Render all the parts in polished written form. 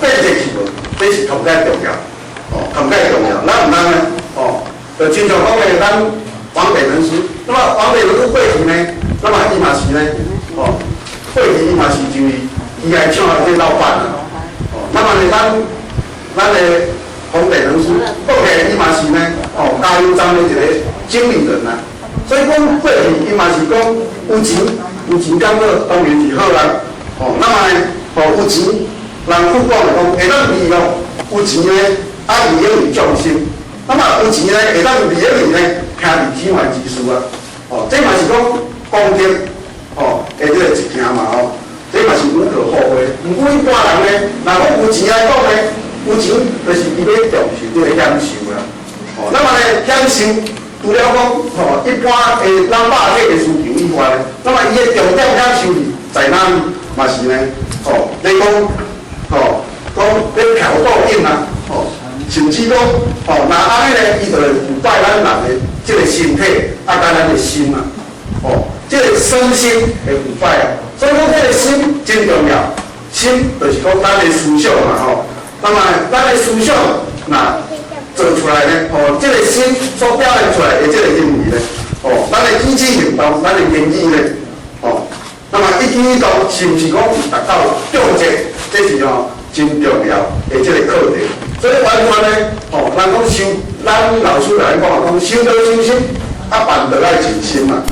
變質去無？這是同較重要，哦，同較重要。咱毋通呢，哦，就親像講的咱王北仁師，那麼王北仁師過去呢，那麼伊嘛是呢，哦，過去伊嘛是就是機械廠的這老闆啊，哦，那麼呢，咱的王北仁師過去伊嘛是呢，哦，加油站的一個經理人啊，所以講過去伊嘛是講有錢有錢講好，當然是好人，哦，那麼呢，哦，有錢人富講的講會當利用有錢呢，啊利益眾生，那麼有錢呢會當利益呢兄弟姊妹之事啊，哦，這嘛是講功德，哦，的這個一件嘛吼，這嘛是無可厚非。毋過一般人呢，若講有錢來講呢，有錢就是伊欲重視這個享受啦，哦，那麼呢享受除了講吼一般的咱肉體的需求以外呢，那麼伊的重點享受是在哪裡？嘛是呢，吼，你講，吼，講咧挑逗癮啊，吼，甚至講，吼，若按呢咧，伊就會腐敗咱人的這個身體，啊，佮咱的心啊，吼，這個身心會腐敗啊。所以講，這個心真重要，心就是講咱的思想嘛，吼。那麼咱的思想若做出來呢，吼，這個心所表現出來的這個行為呢，吼，咱的舉止行動，咱的言語呢，吼，那麼一舉一動是毋是講有達到中正？這是吼真重要的這個課題。所以完全呢，吼，人講修，咱老師來講啊，講修道修心，啊辦道愛盡心嘛，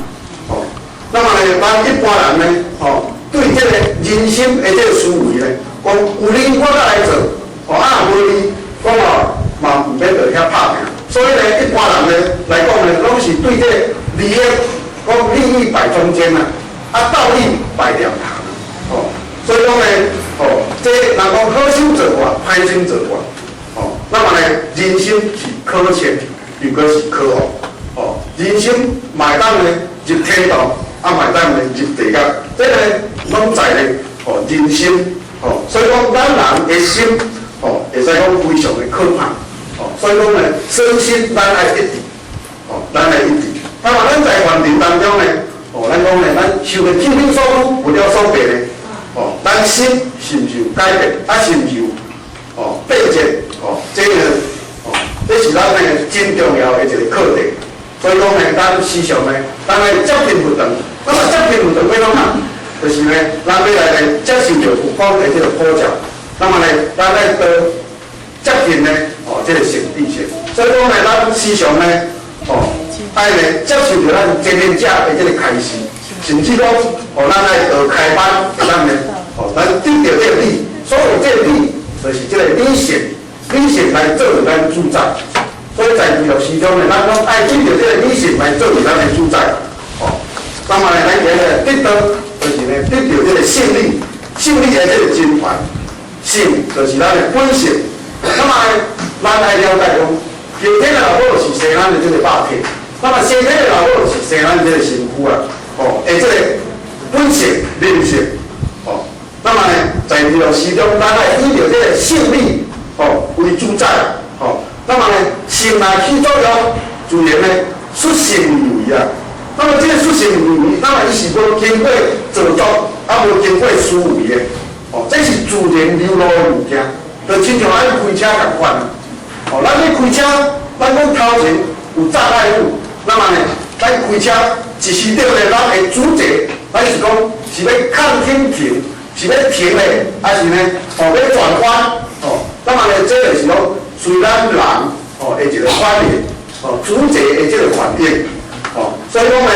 吼。那麼呢，咱一般人呢，吼，對這個人心的這個思維呢，講有利我才來做，吼，啊無利，講哦嘛毋免佇遐拍拚。所以呢，一般人呢來講呢，攏是對這個利益，講利益擺中間啊，啊道義擺兩旁，吼。所以講呢，吼，這人講好心做法，歹心做法，吼，那麼呢，人心是可測，又閣是可惡，吼，人心嘛會當呢入天堂，啊嘛會當呢入地獄，這個攏在呢，吼，人心，吼，所以講咱人的心，吼，會使講非常的可怕，吼，所以講呢，身心咱愛一致，吼，咱愛一致。那麼咱在環境當中呢，吼，咱講呢，咱受的天頂所苦，無了所得呢，吼，咱心是毋是有改變？啊，是毋是有吼變質？吼，這個吼，這是咱呢真重要的一個課題。所以講呢，咱時常呢，咱愛接近佛堂。那麼接近佛堂欲創啥？就是呢，咱欲來呢接受著佛法的這個普照。那麼呢，咱愛多接近呢，哦，這個聖智識。所以講呢，咱時常呢，哦，愛呢接受著咱前賢者的這個開示，甚至講，哦，咱愛學開班，咱呢，哦，咱得著這個理。所謂這個理，就是這個理性，理性來做為咱主宰。所以在娛樂市場呢，咱講愛得著這個理性來做為咱的主宰。哦，那麼呢，咱今日得到就是呢，得著這個聖理，聖理的這個真傳，性就是咱的本性。那麼呢，咱愛了解講，後天的老母是生咱的這個肉體，那麼先天的老母是生咱這個身軀啊，哦，的這個本性、靈性，哦，那麼呢，在娛樂時中，咱愛以著這個聖理，哦，為主宰，哦，那麼呢，心內起作用，自然呢，率性而為啊。那麼這個率性而為，那麼伊是無經過造作，啊無經過思維的，哦，這是自然流露的物件，就親像咱開車仝款，哦，咱咧開車，咱講頭前有障礙物，那麼呢，咱開車一時著呢，咱會主宰，咱是講是欲抗停停，是欲停咧，還是呢，哦，欲轉彎，哦，那麼呢，這就是講隨咱人，哦，的一個反應，哦，主宰的這個反應，哦，所以講呢，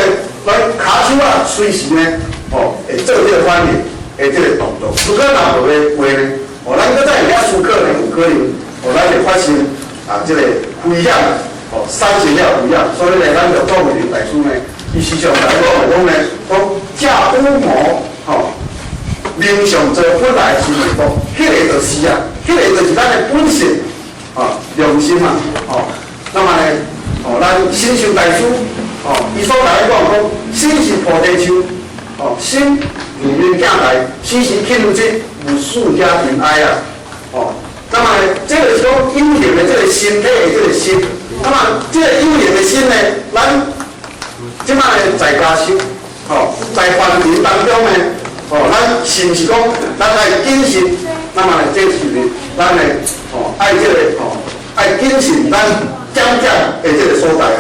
咱跤手啊，隨時呢，哦，會做這個反應的這個動作。如果若無的話呢，哦，咱閣再會曉思考呢，有可能，哦，咱會發生啊，這個危險，哦，產生了危險。所以呢，咱就講的大師呢，伊時常來講講呢，講駕五魔，吼，明相做本來是面目，彼個就是啊，彼個就是咱的本性，哦，良心啊，哦，那麼呢，哦，咱神秀大師，哦，伊所來講講，心是菩提樹，哦，心如明鏡台，時時起入這無四家塵埃啊，哦，那麼呢，這個是講有形的這個身體的這個心，那麼這個有形的心呢，咱這擺呢在家修，哦，在凡塵當中呢，哦，咱是毋是講咱愛謹慎？那麼呢，這是呢，咱的吼愛這個吼愛謹慎咱講講的這個所在啊。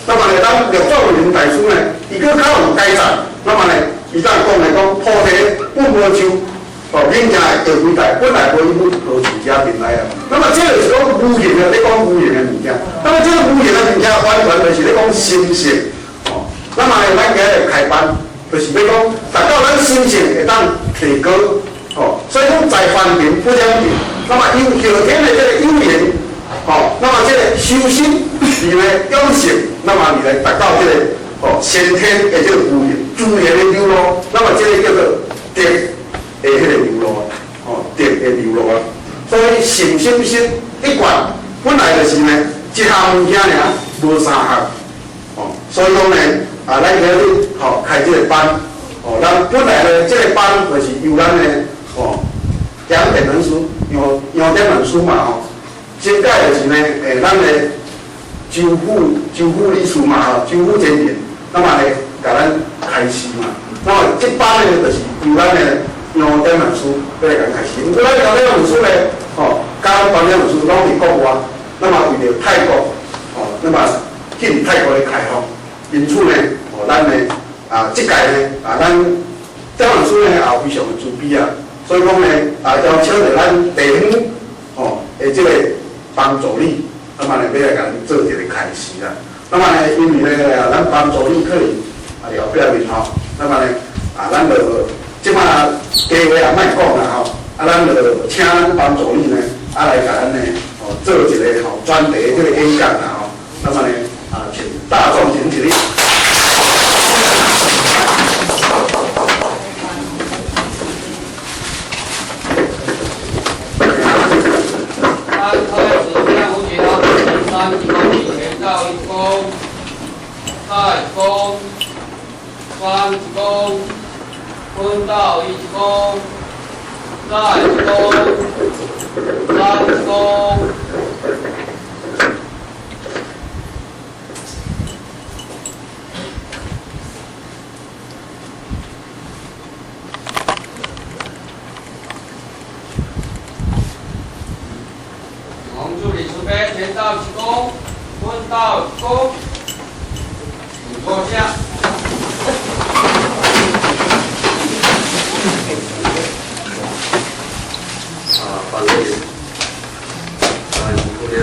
那麼呢，咱六祖慧能大師呢，伊閣較有改進。那麼呢，伊當講來講，菩提本無樹，哦，汝聽會著幾代，本來無一物，何處惹塵埃啊？那麼這個是講無形的，咧講無形的物件。那麼這個無形的物件，完全就是咧講心性。哦，那麼呢，咱今日開班，就是欲講，達到咱心性會當提高。哦，所以講在凡塵不兩境。那麼由後天的這個有緣，哦，那麼這個修心而來養性，那麼而來達到這個哦先天的這個無形自然的流露，那麼這個叫做德的彼個流露啊，哦，德的流露啊。所以心心心一貫本來就是呢，一項物件爾，無三項。哦，所以講呢，啊，咱今日吼開這個班，哦，咱本來呢，這個班就是由咱的哦楊典文師，楊楊典文師嘛吼，這屆就是呢，欸，咱的周副周副理事嘛吼，周副前進，那麼呢，共咱開示嘛。那麼這班呢，就是由咱的楊典文師來共開示。毋過咱楊典文師呢，吼，佮楊典文師攏佇國外，那麼為著泰國，哦，那麼去泰國的開放，因此呢，哦，咱呢，啊，這屆呢，啊，咱典文師呢也非常的慈悲啊，所以講呢，啊，邀請著咱地方，哦，的這個幫助理，那麼呢，欲來共咱做一個開示啦。那麼呢，因為呢，啊，咱幫助理可能啊佇後壁面吼，那麼呢，啊，咱就這擺加話也莫講啦吼，啊，咱就請咱幫助理呢，啊，來共咱呢，哦，做一個吼專題這個演講啦吼。那麼呢，啊，請大眾請起立。三開始向五舉刀，三一公里前到一公，再一公，三一公，分到一公，再一公，三一公。王助理出发，前到一公，分到一公，请坐下。啊，班主任，啊，副主任，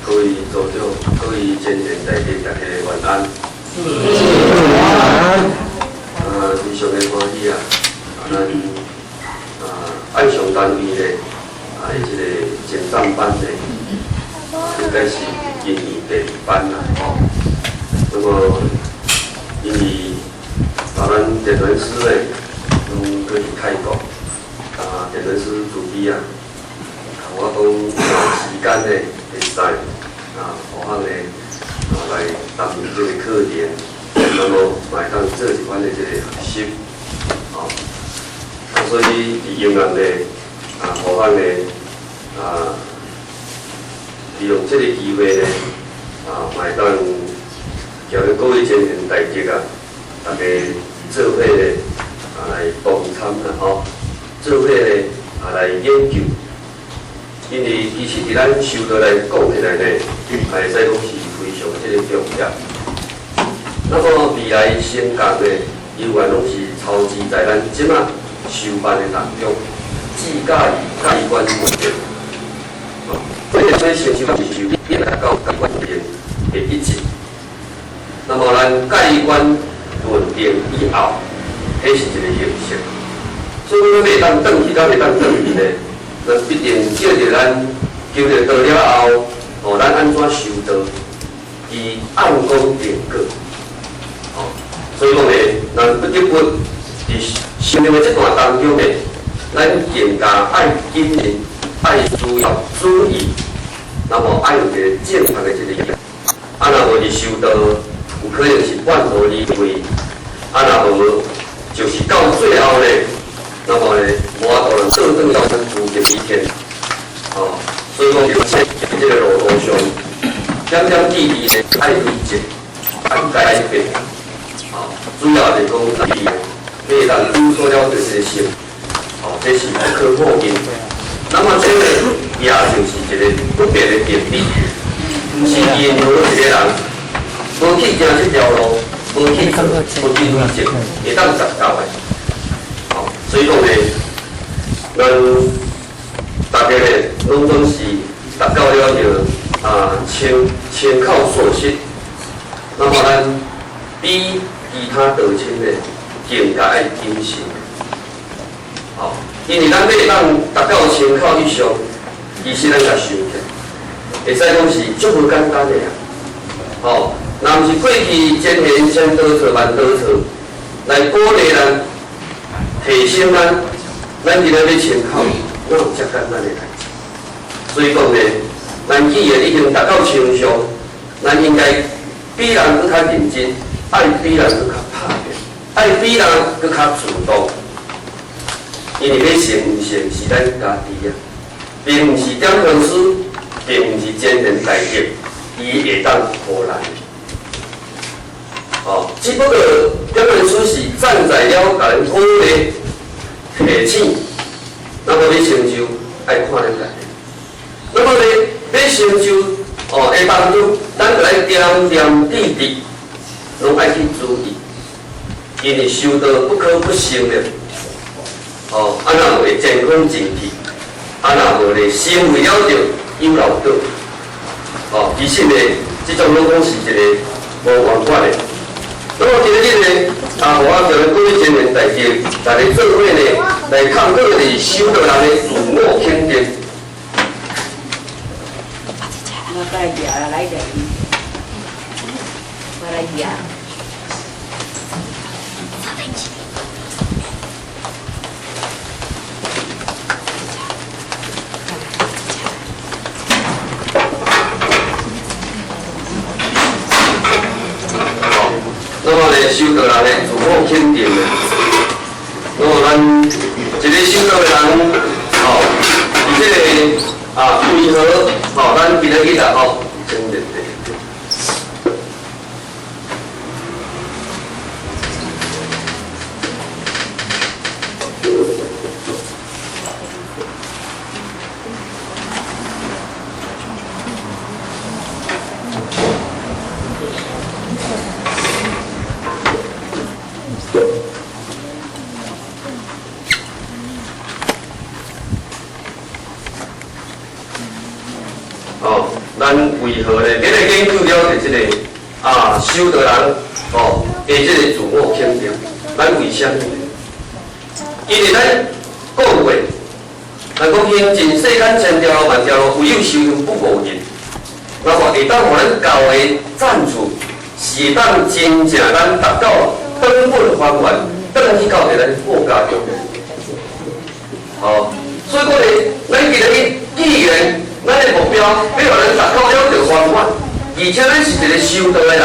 各位组長、各位前賢在地大家晚安。是。啊，非常的歡喜啊！啊，咱啊愛上單位咧，啊，這個前站班咧，應該是今年第二班啦，吼。那麼，因為啊，咱電傳師咧，攏閣佇泰國，啊，電傳師慈悲啊，共我講有時間咧會使，啊，予我咧啊來擔任這個課程，那麼嘛會當做一款的這個學習，哦。啊，所以佇永安咧，啊，予我咧啊，利用這個機會咧，啊，嘛會當叫恁各位前賢大德啊，大家做伙咧啊來同參啦吼，做伙咧啊來研究，因為其實佇咱修道來講起來呢，也會使講是非常這個重要。那麼未來成功呢，猶原攏是操持在咱這馬修辦的當中，自教育價值觀穩定。哦，所以先修是修變來到價值觀的一致。那麼咱價值觀穩定以後，彼是一個形式。所以咱袂當轉去，咱袂當轉去呢，咱必定借著咱求著道了後，哦，咱按怎修道，伊按功定果。哦，所以講呢，咱不得不佇生命的這段當中呢，咱更加愛謹慎，愛需要注意，那麼愛有一個正確的這個意。啊，若無佇修道，有可能是半途而廢；啊，若無，就是到最後呢，那麼呢，無法度人倒轉到咱諸極以天。哦，所以講，佇這個路途上，點點滴滴呢，愛累積，愛改變。哦，主要就是講，你會當有所了這個心，哦，這是不可否認。那麼這個也就是一個不變的定理，毋是任何一個人無去行這條路，無去做，無去累積，會當達到的。所以講呢，咱大家呢，攏總是達到了著啊，親親口所說，那麼咱比其他道親呢更加愛謹慎。因為咱欲當達到千口以上，其實咱共想起來，會使講是足無簡單的啊！若毋是過去前賢千多錯萬多錯來鼓勵咱、提醒咱，咱今仔欲千口，哪有遮簡單的代誌？所以講呢，咱既然已經達到千上，咱應該比人閣較認真，愛比人閣較拍拼，愛比人閣較主動。因為欲成毋成是咱家己啊，並毋是點燈師，並毋是前賢大德，伊會當予咱。只不過點燈師是站在了共咱鼓勵、提醒，那麼欲成就愛看咱家己。那麼呢，欲成就的當中，咱就愛點點滴滴，攏愛去注意，因為修道不可不修的。啊，若無會健康進去，啊，若無咧，成為了著有漏道。其實呢，這種攏講是一個無辦法的。那麼今日呢，啊，我叫各位前賢大德，大家做伙呢，來探討的是修道人的自我肯定。我來來點，我來夾。那麼呢，修道人呢，自我肯定的。那麼咱一個修道的人，佇這個啊，為何？咱今仔日啦，真認真。咱為何呢？今日研究了就這個啊，修道人的這個自我肯定，咱為啥物呢？因為咱講過，咱講行盡世間千條路萬條路，唯有修行不誤人。那麼會當予咱舊的贊助，是會當真正咱達到轉本還原，轉去到佇咱國家中。所以講呢，咱今日既然咱的目標欲予咱達到了著圓滿，而且咱是一個修道的人，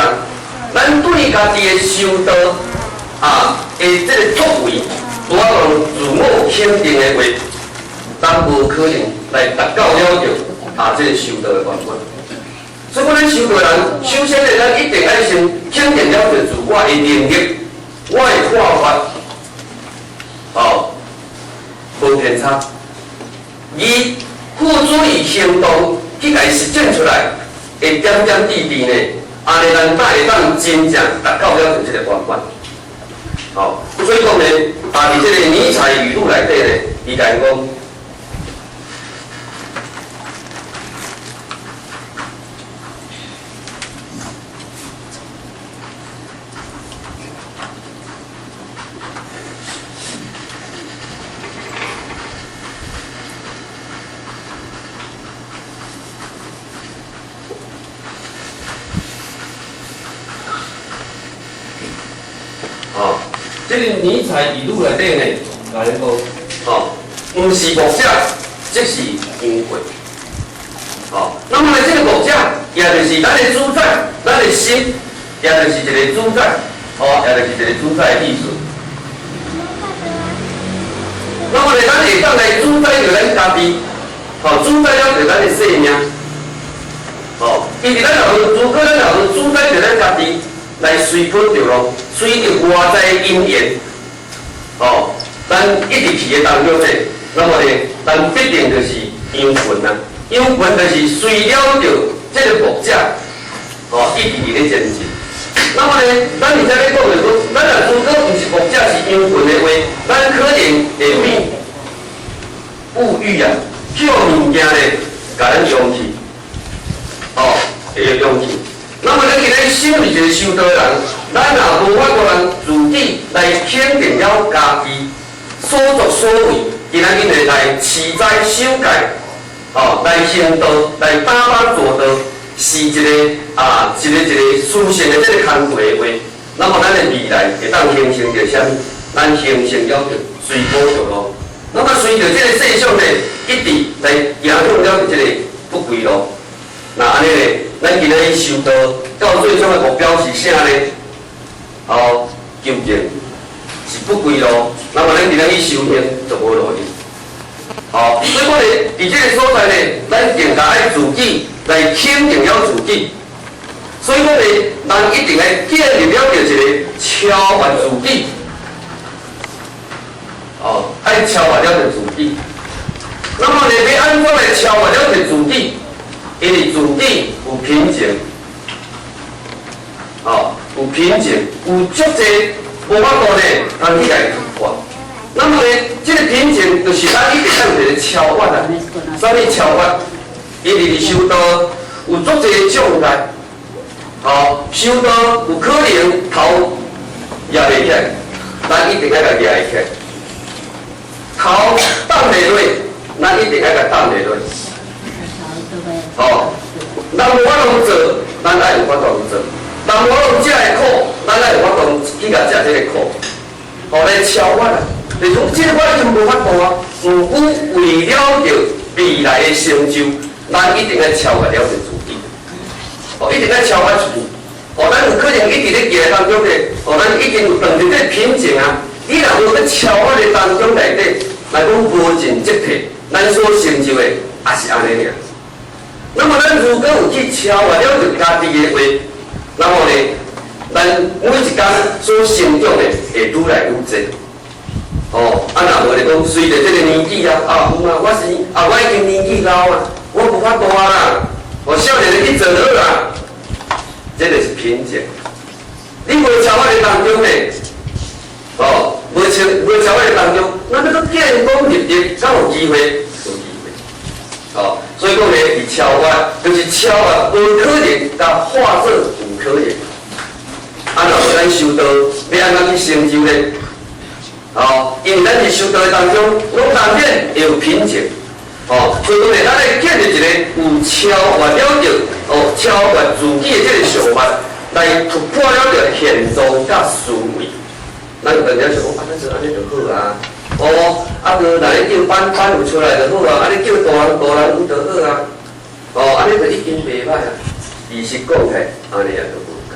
咱對家己的修道啊的這個作為，無法度自我肯定的話，咱無可能來達到了著啊這個修道的圓滿。所以講，咱修道人，首先呢，咱一定愛先肯定了著自我的能力，我的看法，無偏差，而付諸於行動去共實踐出來，會點點滴滴呢，按呢咱才會當真正達到了這個圓滿。所以講呢，啊，佇這個尼采語錄內底呢，伊共講。這個尼采語錄內底呢，共你講，毋是牧者，則是污穢。那麼呢，這個牧者，也就是咱的主宰，咱的心，也就是一個主宰，也就是一個主宰的意思。那麼呢，咱會當來主宰著咱家己，主宰了著咱的生命。因為咱若無，如果咱若無主宰著咱家己，來隨波逐流，隨著外在的因緣，咱一直去的當中呢，那麼呢，咱必定就是羊群啊，羊群就是隨了著這個牧者，哦，一直佇咧前進。那麼呢，咱現在咧講的講，咱若如果毋是牧者是羊群的話，咱可能會變物欲啊，去予物件呢，共咱用去，哦，會用去。那麼咱今日身為一個修道的人，咱若無法度人自己來肯定了家己所作所為，今仔日來持齋守戒，哦，來行道，來打扮做道，是一個啊，一個一個殊勝的這個工課的話，那麼咱的未來會當形成著啥物？咱形成了著隨波逐流。那麼隨著這個世相呢，一直來行向了這個不歸路。那按呢咧，咱今仔日修道到最終的目標是啥呢？哦，究竟是不歸路。那麼咱今仔日修行就無路用。哦，所以講咧，佇這個所在呢，咱更加愛自己來肯定了自己。所以講咧，咱一定愛建立了著一個超越自己。哦，愛超越了著自己。那麼咧，欲按怎來超越了著自己？因為自己有品性，哦，有品性，有足濟無法度咧，通去共突破。那麼呢，這個品性就是咱一定要有一個超越啊。啥物超越？因為佇修道有足濟障礙，哦，修道有可能頭攑袂起來，咱一定愛共攑起來。頭擋袂落，咱一定愛共擋袂落。哦，人無法度做，咱愛有法度做；人無法度食的苦，咱愛有法度去共食這個苦。哦，來超越啊！就是講，這個我已經無法度啊。毋過為了著未來的成就，咱一定愛超越了著自己。哦，一定愛超越自己。哦，咱有可能一直咧行當中咧，哦，咱已經有斷著這個品性啊。你若無去超越的當中內底，來講無盡則退，咱所成就的也是按呢爾。那麼咱如果有去超越了著家己的話，那麼呢，咱每一工所成長的會愈來愈濟。哦，啊，若無咧講，隨著這個年紀啊，啊有啊，我是啊，我已經年紀老啊，我無法度啊啦，我少年的去做好啦，這就是品性。你無超越的當中呢，哦，無超越的當中，咱欲閣建功立業，才有機會，有機會。哦，所以講呢，佇超越，就是超越無可能，共化做有可能。啊，若無咱修道，欲按怎去成就呢？哦，因為咱佇修道的當中，攏難免會有品性。哦，所以講呢，咱愛建立一個有超越了著，哦，超越自己的這個想法，來突破了著現狀佮思維。咱有當時想講，啊，咱做按呢就好啊。哦，啊，閣若咧叫班班有出來就好啊，按呢叫大人大人有就好啊。哦，按呢就已經袂歹啊。其實講起來，按呢也都無共。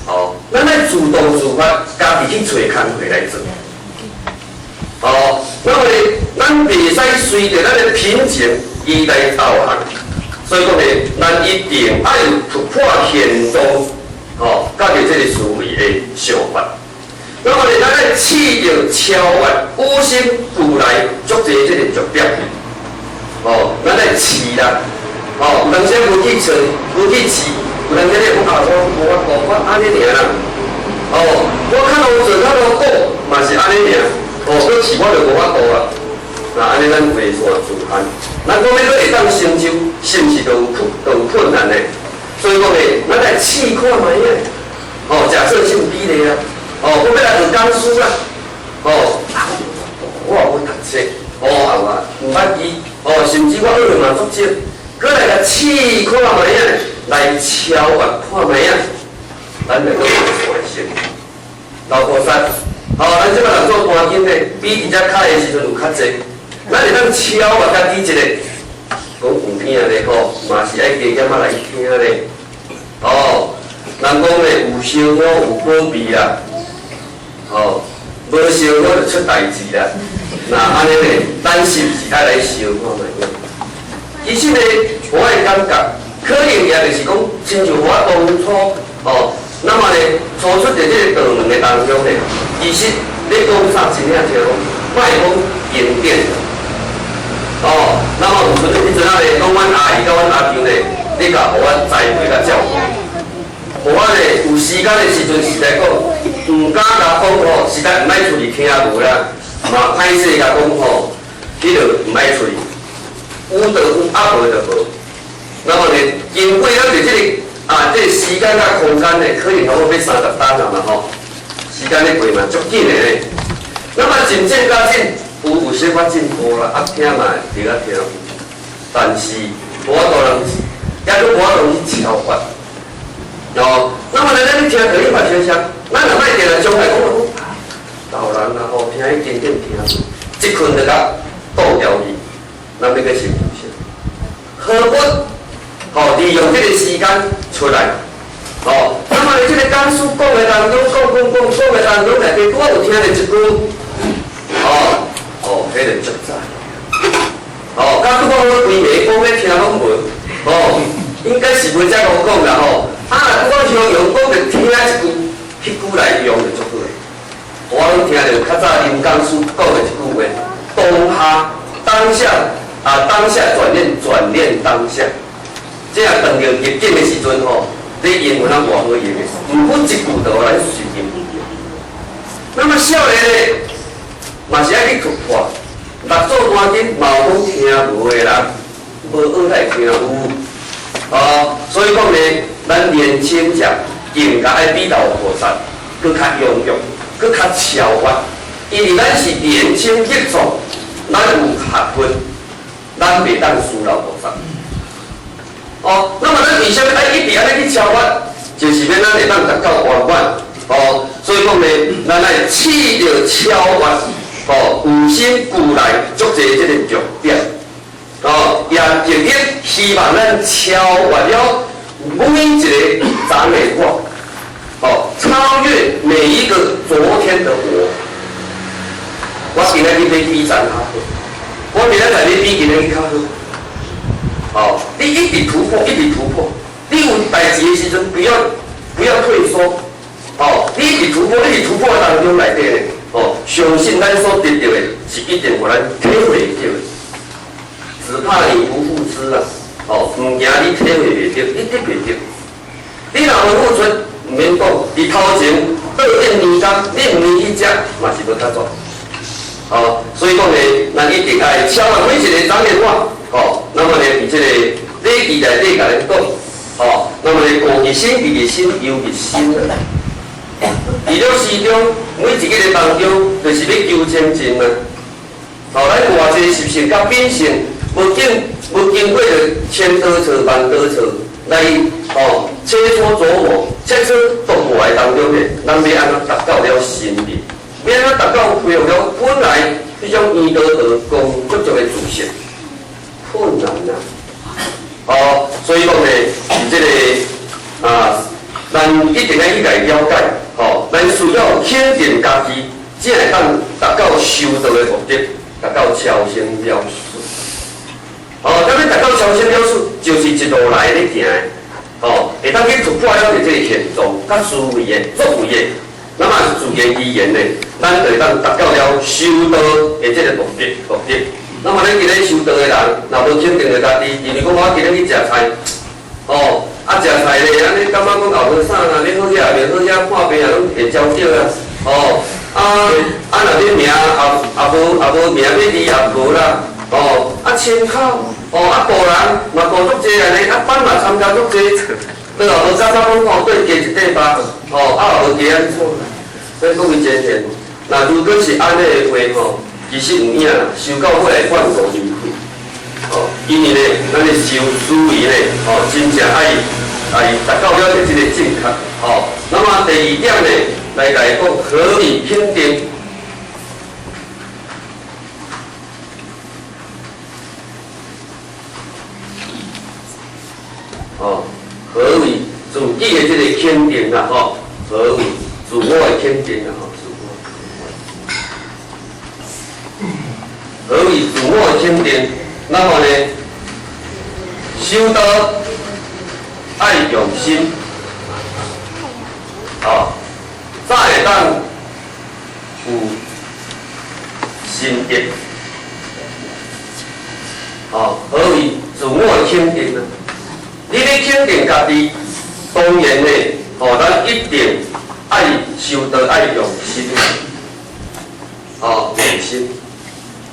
哦，咱愛主動自發，家己去揣工課來做。哦，那麼呢，咱袂使隨著咱的品性伊來導航，所以講呢，咱一定愛有突破現狀，哦，佮著這個思維的想法。那麼呢，咱愛試著超越與生俱來足濟這個弱點。哦，咱愛試啦。哦，有當時無去揣，無去試，有當時你講啊，我無法度，我按呢爾啦。哦，我較路做較路講，嘛是按呢爾。哦，閣試我就無法度啊。那按呢，咱畫線自限。咱講欲閣會當成就，是毋是都有困都有困難呢？所以講呢，咱來試看覓仔。哦，假設性比例啊。哦，我欲來學講師啦。哦，我也無讀冊。哦，啊，毋捌字。哦，甚至我學的嘛足少。閣來共試看覓仔，來超越看覓仔，咱就閣有完成。老菩薩，哦，咱這擺人做單經的，比佇遮較的時陣有較濟。咱會當超越家己一個，講有聽咧吼，嘛是愛加減仔來聽咧。哦，人講咧有燒火有保庇啦，哦，無燒火就出代誌啦。那按呢咧，咱是毋是愛來燒看覓仔？其實呢，我的感覺，可能也就是講，親像我當初哦，那麼呢，初出佇這個道門的當中呢，其實你講啥真正聽講，莫講經典。哦，那麼有陣彼陣仔咧，講阮阿姨佮阮阿舅咧，你共予阮栽培佮照顧，予我咧有時間的時陣，實在講，毋敢共講吼，實在毋愛出去聽無啦，嘛歹勢共講吼，彼個毋愛出去，有就有，啊無就無。那麼呢，經過咱佇這個啊，這個時間佮空間咧，可能差不多欲30冬啊嘛吼，時間咧過嘛足緊的咧。那麼漸漸加進。有小可進步啦，啊聽嘛會對啊聽，但是無法度人，猶閣無法度去超越。哦，那麼呢，咱聽著你嘛想想，咱若莫定定將來講，老人啊吼，聽彼經典聽，一睏就共倒掉去，咱欲閣想啥？何不吼利用這個時間出來？哦，那麼呢，這個講師講的當中，講講講講的當中內底，我有聽著一句，哦。哦，彼个足讚。哦，甲拄講我規暝講欲聽攏無，哦，應該是袂遮講講啦吼。啊，若拄講向陽講著聽一句，彼句來用就足好。我攏聽著較早林講師講的一句話：當下，當下，啊，當下轉念，轉念當下。這若當著逆境的時陣吼，你英文啊偌好用的，毋過一句就予咱隨便。那麼少年咧，嘛是愛去突破，六祖壇經嘛有講聽無的人，無學來聽有。哦，所以講呢，咱年輕者更加愛比老菩薩，閣較勇勇，閣較超越。因為咱是年輕力壯，咱有學問，咱袂當輸老菩薩。哦，那麼咱為啥物愛一直按呢去超越？就是欲咱會當達到圓滿。哦，所以講呢，咱愛試著超越。哦，有生俱來足濟這個重點，哦，也特別希望咱超越了每一個昨的我，哦，超越每一個昨天的我。我今仔日欲比昨較好，我明仔載欲比今仔日較好。哦，你一直突破，一直突破，你有代誌的時陣，不要退縮。哦，你一直突破，一直突破的當中內底咧。哦，相信咱所得著的是一定予咱體會著的，只怕你不付出啊！哦，毋驚你體會袂著，你得袂著。你若無付出，毋免講，佇頭前倒轉年工，你毋願去食，嘛是無法度。哦，所以講呢，咱一定愛超越每一個昨的我。哦，那麼呢，佇這個禮儀內底共咱講，哦，那麼呢，過日新，日日新，又日新。佇了時中，每一個當中，就是欲求精進啊！哦，咱偌濟習性佮品性，無經過著千多錯萬多錯來哦，切磋琢磨、切磋琢磨的當中咧，咱欲按怎達到了心力？欲按怎達到恢復了本來彼種圓道道光足足的自性？困難啊！哦，所以講咧，佇這個啊，咱一定愛去共伊了解。哦，咱需要肯定家己，才會當達到修道的目的，達到超生了事。哦，咱欲達到超生了事，就是一路來咧行的。哦，會當去突破了這個現狀，佮思維的、作為的，那麼自然而然的，咱就會當達到了修道的這個目的。目的。那麼咱今日修道的人，若無肯定的家己，認為講我今日去食菜，哦。啊，食菜咧，按呢感覺講也無啥啦，欲好食也袂好食，看病也攏會焦著啊。哦，啊啊，若欲名也無名欲字也無啦。哦，啊親口，哦啊度人嘛度足濟按呢，啊班嘛參加足濟，對哦，無早早講吼，對加一塊包，哦啊也無加按怎，所以各位前賢，若如果是按呢的話吼，其實有影啦，修到尾會半途而廢。哦，因為咧，咱的修思維咧，哦，真正愛達到了這個正確。哦，那麼第二點咧，來來講何以肯定？哦，何為自己的這個肯定啦？吼，何為自我的肯定啦？吼，自我。何為自我的肯定？那麼呢，修道愛用心，哦，才會當有德？哦，何謂自我的肯定呢？你咧肯定家己，當然咧，哦，咱一定愛修道，愛用心，哦，用心。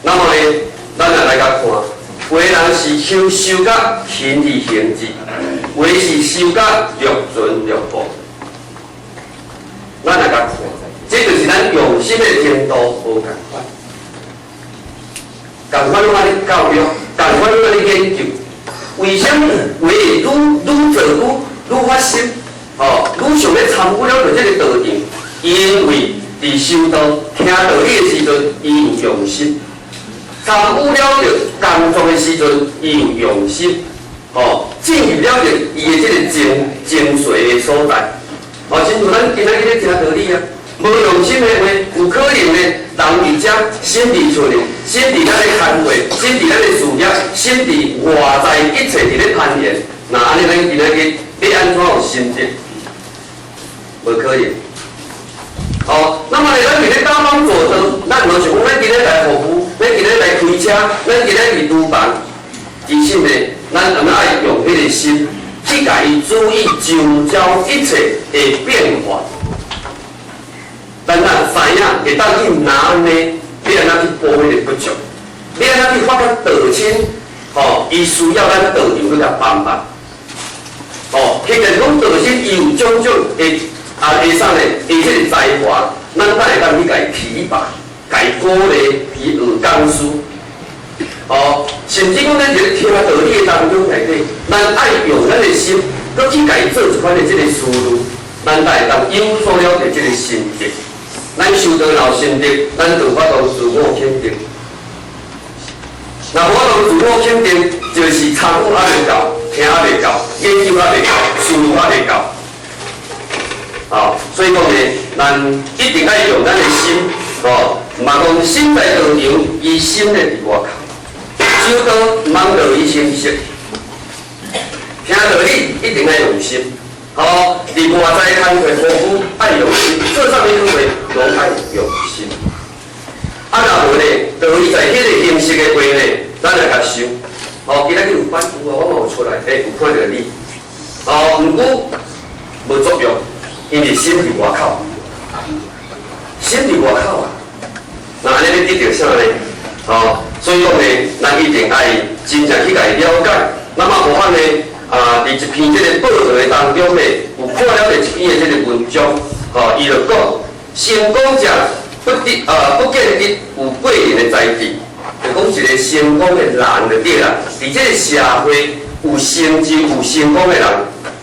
那麼呢，咱也來共看，有的人是修修甲行而行之，有的是修甲略盡略薄。咱來共看，這就是咱用心的程度無仝款，仝款攏按呢教育，仝款攏按呢研究。為啥物有的愈愈做愈愈發心？哦，愈想欲參與了著這個道場，因為佇修道聽道理的時陣，伊有用心；參與了著工作的時陣，伊有用心。哦，進入了著伊的這個精精髓的所在。哦，親像咱今仔日咧聽道理啊，無用心的話，有可能呢，人佇遮心佇厝裡，心佇咱的工課，心佇咱的事業，心佇外在一切佇咧攀緣。那按呢，咱今仔日欲按怎有心得？無可能。哦，那麼呢，咱佇咧打枋做道，咱無想講咱今日來服務，咱今日來開車，咱今日佇廚房。其實呢，咱毋愛用彼個心去共伊注意周遭一切的變化。咱若知影會當去拿捏，欲按怎去補彼個不足？欲按怎去發覺道親？吼，伊需要咱道場去共幫忙。哦，彼個講道親，伊有種種的啊，會使呢，伊這個才華，咱才會當去共伊提拔、共伊鼓勵、去學講師。哦，甚至講咱佇咧聽道理的當中內底，咱愛用咱的心，閣去共伊做一款的這個思慮，咱才會當有所了解這個心得。咱修道有心得，咱就有法度自我肯定。若無法度自我肯定，就是參與猶未夠，聽猶未夠，研究猶未夠，思慮猶未夠。哦，所以講呢，咱一定愛用咱的心，哦，毋通講心在道場，伊心咧佇外口。修道毋通落於形式，聽道理一定愛用心。哦，佇外在工課服務愛用心，做啥物工課攏愛用心。啊，若無呢，道理在彼個形式的話呢，咱來共想。哦，今仔日有反有啊，我嘛有出來，欸，有看著你。哦，毋過無作用，因為心佇外口，心佇外口啊。那按呢欲得著啥呢？哦，所以講呢，咱一定愛真正去共伊了解。那麼無法呢？啊，佇一篇這個報道的當中呢，有看了一篇的這個文章，吼，伊就講成功者不得啊，不見得有過人的才智，就講一個成功的人就對啦。佇這個社會有成就、有成功的人，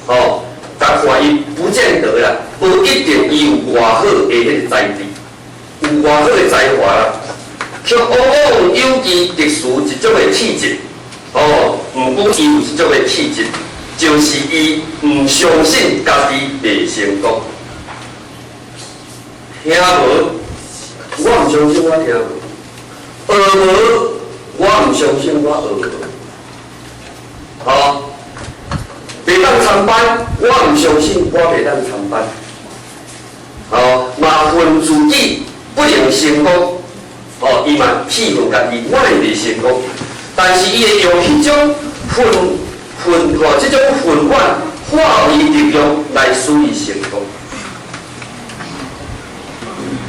吼，共看伊不見得啦，無一定伊有偌好的彼個才智，有偌好的才華啦，卻往往有其特殊一種的氣質。哦，毋過伊有一種的氣質，就是伊毋相信家己袂成功。聽無？我毋相信我聽無。學無？我毋相信我學無。吼，袂當參班，我毋相信我袂當參班。吼，嘛恨自己不能成功。哦，伊嘛氣恨家己，哪會袂成功？但是伊會用彼種憤憤吼，這種憤怨化為力量來使伊成功。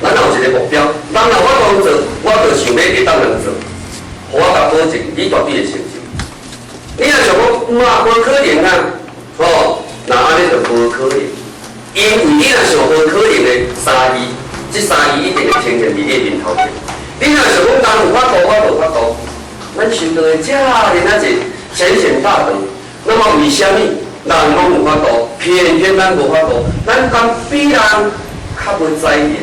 咱若有一個目標，人若有法度做，我就想欲會當人做，予我共保證，你絕對會成就。你若想講嘛無可能啊，吼，那按呢就無可能。因為你若想無可能的三字，這三字一定會呈現佇你的面頭前。你若想講人有法度，我無法度。咱修道的遮爾啊濟淺顯大德，那麼為啥物人攏有法度，偏偏咱無法度？咱敢比人較無才能，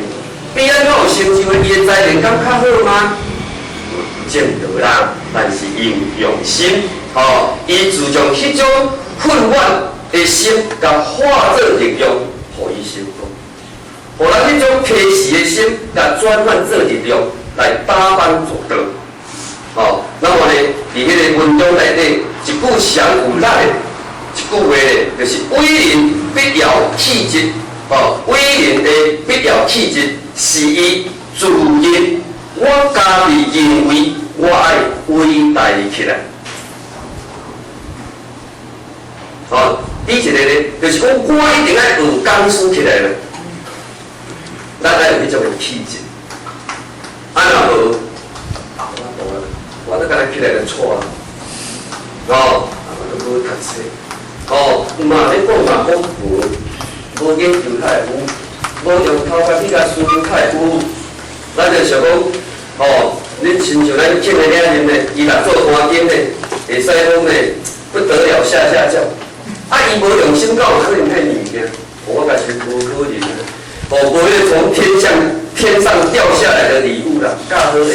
比咱較有成就的，伊的才能敢較好嗎？毋見得啦。但是伊有用心，吼，伊自從彼種混亂的心，共化做力量，予伊成功。予咱彼種鄙視的心，共轉換做力量，來打翻做道。哦，那麼呢，佇彼個文章內底，一句上有力的一句話呢，就是偉人必要氣質，哦，偉人的必要氣質是伊自認我我家己認為我愛偉大起來。哦，第一個咧，就是講我一定愛學講師起來啦。咱愛有彼種的氣質。啊，若無，啊，我懂啦，我都敢若起來就錯啊。哦，啊，我都無讀冊。哦，嘛咧講嘛講無，無研究較會有，無用頭殼去共思考較會有。咱就想講，哦，恁親像咱慶的領人咧，伊若做官間咧，會使講咧不得了下下叫。啊，伊無用心，敢有可能彼物件？我感覺無可能啊！哦，無彼個從天上掉下來的禮物啦，較好的，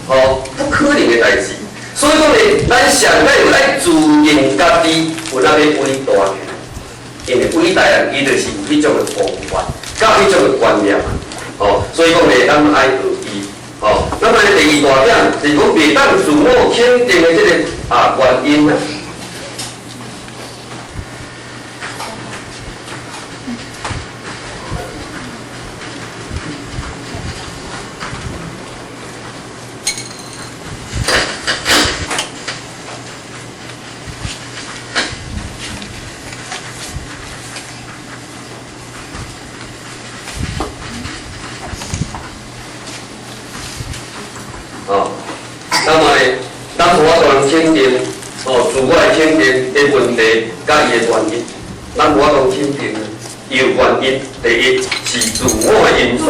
哦，不可能的代誌。所以講咧，咱上蓋有愛自認家己有那欲偉大起來，因為偉大人伊就是有彼種的方法，佮彼種的觀念。哦，所以講咧，咱愛學伊。哦，那麼第二大點是講袂當自我肯定的這个啊原因啊。哦，那麼呢，咱無法度肯定，哦，自我的肯定的問題，佮伊的原因，咱無法度肯定，有原因。第一是自我的因素。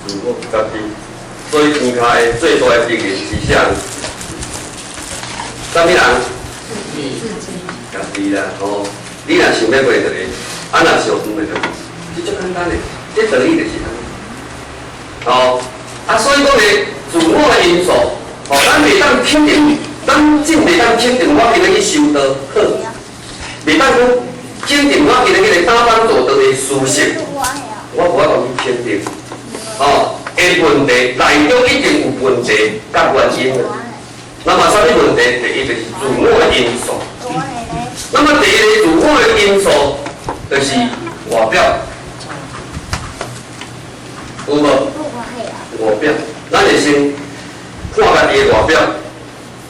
自我家己，所以天跤的最大的敵人是啥？啥物人？家己啦，吼。你若想欲過就會，啊若想遠的就，這足簡單的，這道理就是按呢。哦，啊所以講咧，自我的因素，哦，咱袂當肯定，咱真袂當肯定我今日去修道好，袂當講肯定我今日去打枋做道的事實，我無法度去肯定。哦，的問題內中一定有問題佮原因。那麼啥物問題？第一就是自我的因素。那麼第一个自我的因素就是外表，有無？外表，咱會先看家己的外表，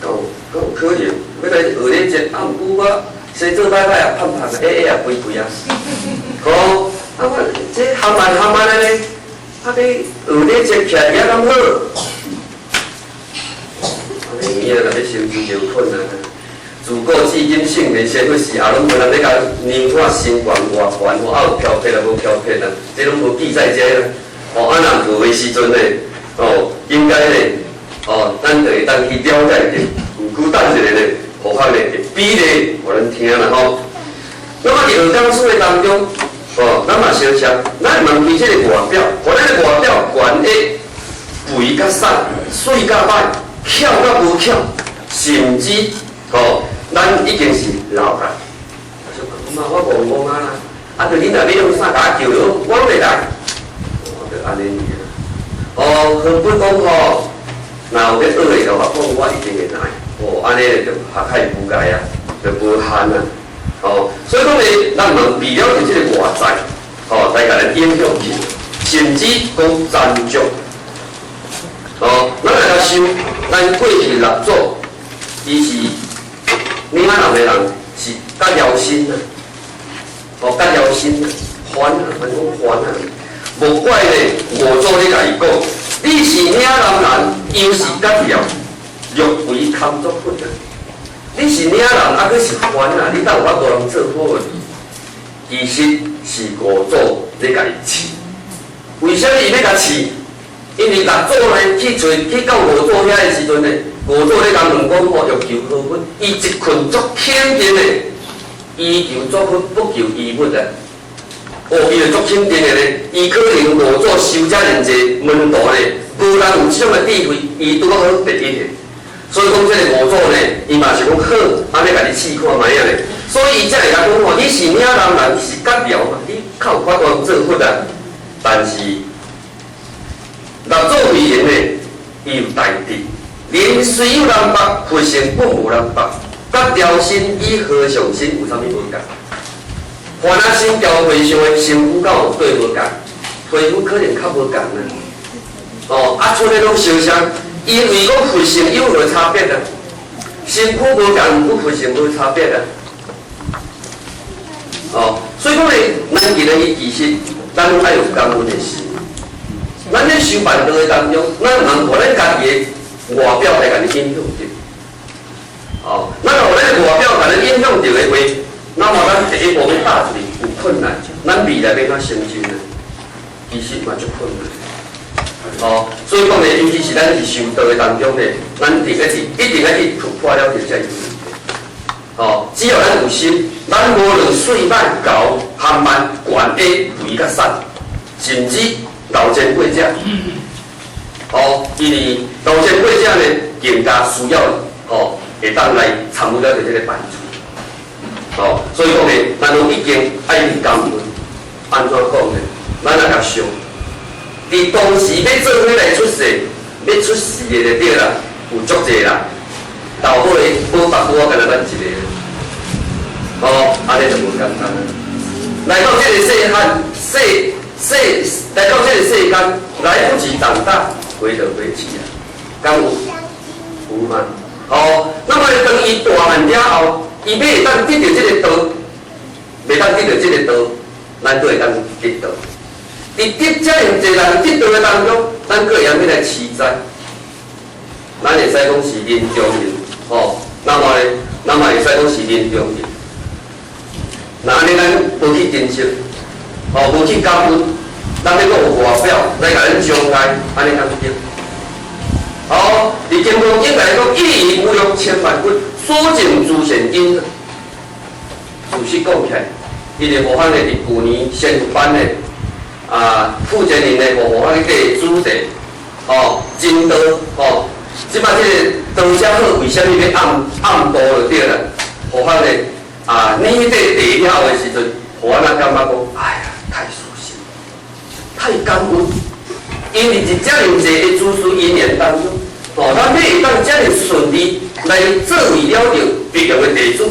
敢有可能欲來學咧這，啊，毋過我生做歹歹啊，胖胖的，矮矮啊，肥肥啊，吼，啊我這含慢含慢的咧，啊欲學咧這起來也敢好？啊，有影若欲修真就困難啊！自古至今，聖人仙佛寺也攏無人咧共量看身懸外懸，吼，啊有飄撇啊，無飄撇啊，這攏無記載這啦。哦，啊若無的時陣咧，哦，應該咧，哦，咱就會當去了解著。毋過等一下咧，何況咧會比例，予咱聽啦吼。那麼佇學講師的當中，哦，咱嘛相像，咱毋通這个外表，予咱的外表懸的肥佮瘦，媠佮歹，巧佮無巧，甚至哦。咱已經是老啦，我講戇戇啊啦，啊，著你若欲用啥共我叫我，我攏會來。我著按呢爾。哦，何不講吼，若有欲學的，我講我一定會來。哦，按呢就學較會無礙啊，就無限啊。哦，所以講咧，咱毋通為了著這个外在，哦，來共咱影響去，甚至講殘障。哦，咱來共想，咱過去六祖，伊是。嶺南的人是較枵心啊，哦，較枵心啊，煩啊，煩講煩啊，無怪咧，五祖咧共伊講，你是嶺南人，又是較枵，欲為堪作佛啊！你是嶺南，啊，閣是煩啊，你哪有法度通做好？其實是五祖咧共伊試，為啥物伊欲共試？因為六祖呢去揣去到五祖遐的時陣呢，五祖咧共問講吼，欲求何佛？伊一困足肯定的，伊求作佛，不求衣物啊。哦，伊就足肯定的咧，伊可能五祖收遮爾濟門徒咧，無人有這種的智慧，伊拄好第一个。所以講，這个五祖呢，伊嘛是講好，按呢共你試看覓仔咧。所以伊才會共講吼，你是嶺南人，你是甲寮嘛，你較有法度做佛啊。但是六祖慧能呢，伊有大智，人雖有南北，佛性本無南北。佮雕身与和尚身有啥物无仝？番仔身雕和尚的身躯敢有对无仝？皮肤可能较无仝啊。哦，啊，賰的攏相像，因為講佛性有何差別啊？身軀無仝，毋過佛性無差別啊。哦，所以講咧，咱今日其實咱攏愛有感恩的心。咱咧修辦道的當中，咱毋通予咱家己的外表來共你影響著。哦，咱若予咱的外表共你影響著的話，那麼咱第一步欲踏出去有困難，咱未來欲按怎成就呢？其實嘛足困難。哦，所以講咧，尤其是咱佇修道的當中咧，咱一定愛去，一定愛去突破了這個問題。哦，只要咱有心，咱無論媠歹、厚、含慢、懸矮、肥佮瘦，甚至老前輩者，哦，因為老前輩者呢，更加需要哦，會當來參與了這個辦事。哦，所以講呢，咱攏已經愛去感恩。按怎講呢？咱來共想，佇當時欲做伙來出世，欲出世的就對啦，有足濟人，到好的寶腹母，干焦咱一个，哦，按呢就無簡單。來到這個世間，世世來到這個世間，來不及長大，回就回去啊，敢有？有嗎？哦，那麼當伊大漢了後，伊欲會當得著這個道，袂當得著這個道，咱都會當得道。佇得遮爾濟人得道的當中，咱閣會曉欲來飼哉？咱會使講是臨終人，吼，那麼呢，咱嘛會使講是臨終人。若按呢，咱無去珍惜，吼，無去感恩，咱欲閣有外表來共咱傷害，按呢敢對？好，佇金剛經來講，一語無量千萬骨，所證諸善因。事實講起來，伊個無法呢，佇舊年仙佛班的啊，負責人呢，無法去個主題，哦，真道，哦，這擺這個道遮好，為啥物欲暗暗度就對啦？無法呢，啊，你彼個地了的時陣，予我咱感覺講，哎呀，太舒適，太感恩，因為佇遮爾濟的諸事因緣當中，哦，咱欲會當遮爾順利來做為了著別樣的地主，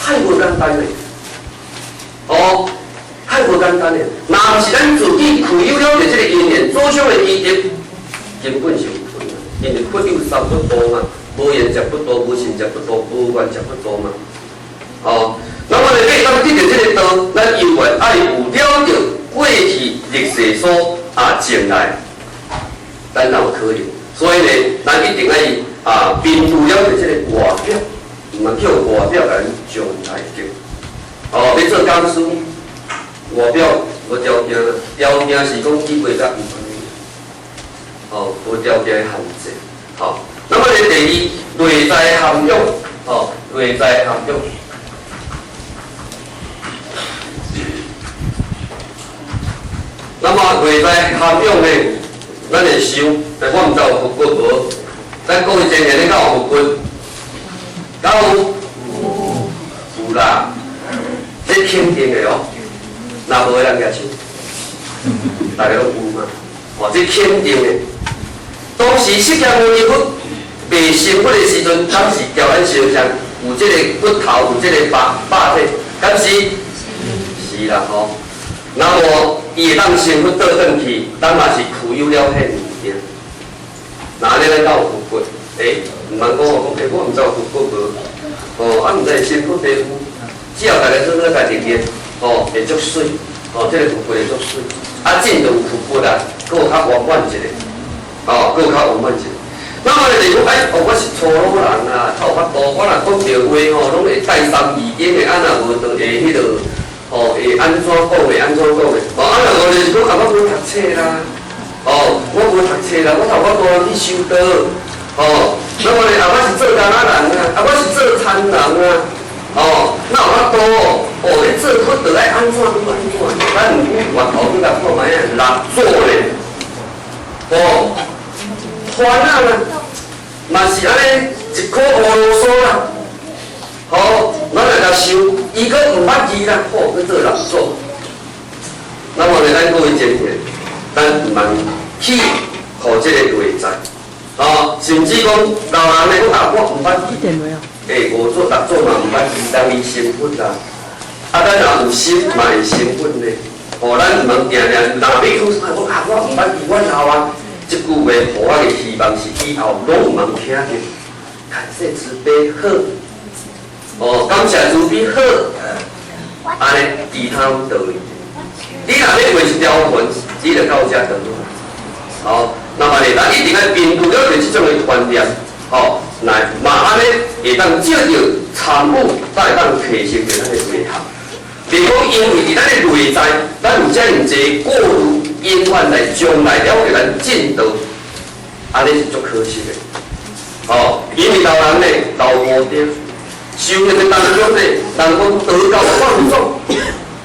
太無簡單嘞，哦，太無簡單嘞。若毋是咱自己具有了著這個因緣，祖上的基業，根本是有困難。因為佛有三不度嘛，無緣食不度，無信食不度，無願食不度嘛。哦，那麼呢，欲當得著這個道，咱猶原愛有了著過去歷世所啊種來，咱哪有可能？所以呢，咱一定愛啊，摒除了著這個外表，毋通叫外表共咱傷害著。哦，欲做講師，外表無條件，條件是講機會較毋哦，無條件的限制。好，那麼呢，第二內在涵養，哦，內在涵養。那麼內在涵養呢，咱會想，但我毋知有佛骨無？咱各位前賢，你敢有佛骨？敢有？有啦，這肯定的哦。若無的人舉手，大家攏有嘛？哦，這肯定的。當時釋迦牟尼佛未成佛的時陣，敢是交咱相像有這個骨頭，有這個肉肉體，敢是？是啦吼。那麼伊會當成佛倒轉去，咱嘛是具有了彼物件。若按呢咱敢有佛骨？欸，毋通講我講，欸，我毋知有佛骨無？哦，啊，毋知成佛袂有，只要大家好好共認認，哦，會足媠，哦，這個佛骨會足媠。啊，真就有佛骨啦，閣有較圓滿一个，哦，閣有較圓滿一个。那麼就是講，哎，哦，我是粗魯人啊，頭髮多，我若講著話吼，攏會帶三字經的，啊，若無就會彼落，哦，會按怎講的，按怎講的，哦，啊，若無就是講，啊，我無讀冊啦，哦，我無讀冊啦，我頭髮大去修道，哦，那麼呢，啊，我是做工仔人啊，啊，我是做田人啊，哦，哪有法度？哦，你做佛道愛按怎就按怎，咱毋去源頭去共看覓啊，六祖咧，哦，番仔啦，嘛是按呢一顆烏羅酥啦，吼，咱來共想，伊閣毋捌字啦，吼，去做六祖。那麼呢，咱各位前賢，咱毋通去予這個內在，哦，甚至講老人咧講啊，我毋捌字。欸，五祖六祖嘛毋捌人伊成佛啦。啊，咱若有心嘛會成佛呢。哦，咱毋通定定若欲講啥講啊，我毋捌伊，我老啊。這句話予我的希望是以後攏毋通聽著。感謝慈悲好，哦，感謝慈悲好，按呢其他攏對。你若欲畫一條魂，你就到遮就好。哦，那麼呢，咱一定愛面對了這種的觀念，吼，來嘛按呢會當藉著參悟，才會當提升著咱的內涵。袂講因為佇咱的內在，咱有遮爾濟過濾，永遠來將來了著咱進度，按呢是足可惜的。哦，因為老人呢，老無定，修行的當中呢，人講道教放縱，